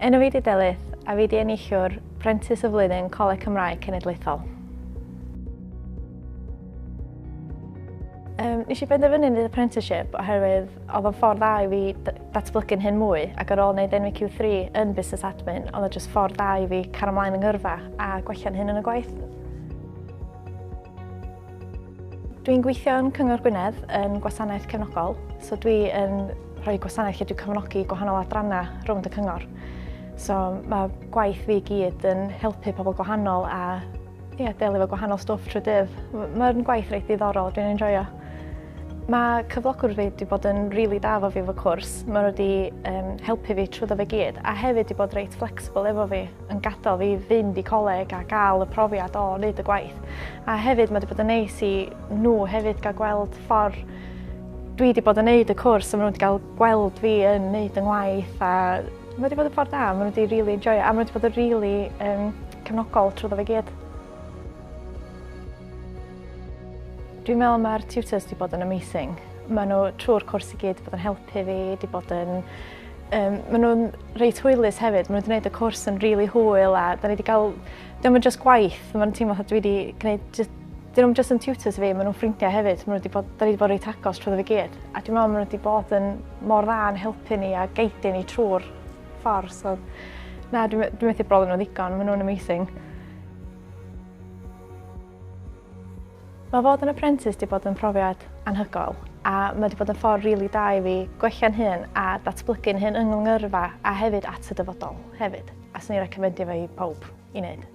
Enw fi 'di Delyth a fi 'di enillwr Prentis y Flwyddyn Coleg Cymraeg Cenedlaethol. Nes i benderfynu wneud apprenticeship oherwydd oedd o'n ffordd dda i fi datblygu'n hyn mwy ac ar ôl wneud NVQ3 yn Business Admin oedd o jyst ffordd dda i fi cario ymlaen yng ngyrfa a gwella'n hyn yn y gwaith. Dwi'n gweithio yn Cyngor Gwynedd yn gwasanaeth cefnogol, so dwi yn rhoi gwasanaeth lle dwi'n cefnogi gwahanol adrannau rownd y cyngor. So mae gwaith fi gyd yn helpu pobl gwahanol a ie, delio efo gwahanol stwff trwy dydd. Mae'n gwaith reit ddiddorol, dwi'n enjoyo. Mae cyflogwr fi wedi bod yn rili da efo fi efo cwrs. Mae nhw wedi helpu fi trwyddo fe gyd a hefyd wedi bod reit flexible efo fi yn gadael fi fynd i coleg a gael y profiad o wneud y gwaith. A hefyd mae wedi bod yn neis i nhw hefyd gael gweld ffordd dwi wedi bod yn neud y cwrs a maen nhw wedi cael gweld fi yn neud y ngwaith a mae wedi bod yn ffordd da, maen nhw wedi really enjoyo a maen nhw wedi bod yn really cefnogol trwyddo fe gyd. Dwi'n meddwl mae'r tutors wedi bod yn amazing. Maen nhw trwy'r cwrs i gyd wedi bod yn helpu fi, wedi bod yn... Maen nhw'n reit hwylus hefyd, maen nhw wedi gwneud y cwrs yn really hwyl a da ni wedi cael... Dio'm yn just gwaith, maen nhw'n teimlo fatha dwi wedi gwneud... Just, dyn nhw'n just yn tutors fi, maen nhw'n ffrindiau hefyd, maen nhw wedi bod, da ni wedi bod reit agos trwyddo fe gyd. A dwi'n meddwl maen nhw wedi bod yn mor dda yn helpu ni a geidio ni trwy'r ffordd. So, na, dwi methu brolio nhw ddigon, maen nhw'n amazing. Mae fod yn apprentice wedi bod yn profiad anhygoel a mae wedi bod yn ffordd rili da i fi gwella'n hun a datblygu'n hun yng ngyrfa a hefyd at y dyfodol hefyd. A swn i'n recomendio fe i pawb i wneud.